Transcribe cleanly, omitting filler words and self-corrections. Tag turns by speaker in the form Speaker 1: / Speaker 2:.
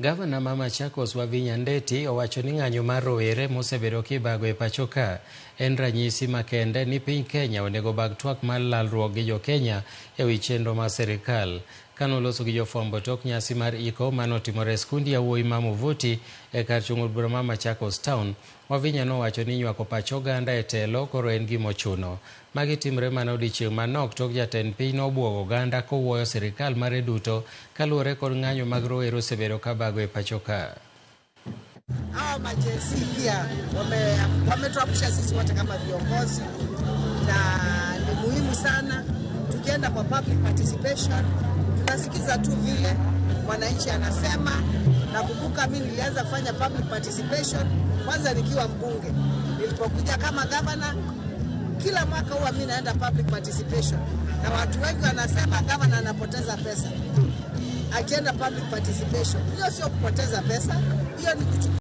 Speaker 1: Gavana ma Machakos Wavinya Ndeti owacho ni ng'anyo mar rowere mosebedo kibago e pacho ka en ranyisi makende ni piny Kenya onego bag twak mar lalruok gi jokenya ewi chenro mar sirikal. Kanoloso gi jofwambo tok nyasi mar iko manotimore e skund yawuoyi ma Muvuti e kar chung' od bura ma Machakos Town, Wavinya nowacho ni nywako pach oganda e telo koro en gima ochuno. Magi timre mana odiochieng' manok tok jatend piny nobuogo oganda kowuoyo sirikal mare duto kaluwore kod ng'anyo mag rowere osebedo kabago e pacho ka.
Speaker 2: Hawa ma-Gen Z pia wametuamsha sisi wote kama viongozi, na ni muhimu sana. Tukienda kwa public participation, tunasikiza tu vile mwananchi anasema. Nakumbuka mimi nilianza kufanya public participation kwanza nikiwa mbunge. Nilipokuja kama gavana, kila mwaka huwa mimi naenda public participation, na watu wengi wanasema gavana anapoteza pesa akienda public participation. Hiyo sio kupoteza pesa, hiyo ni kuchukua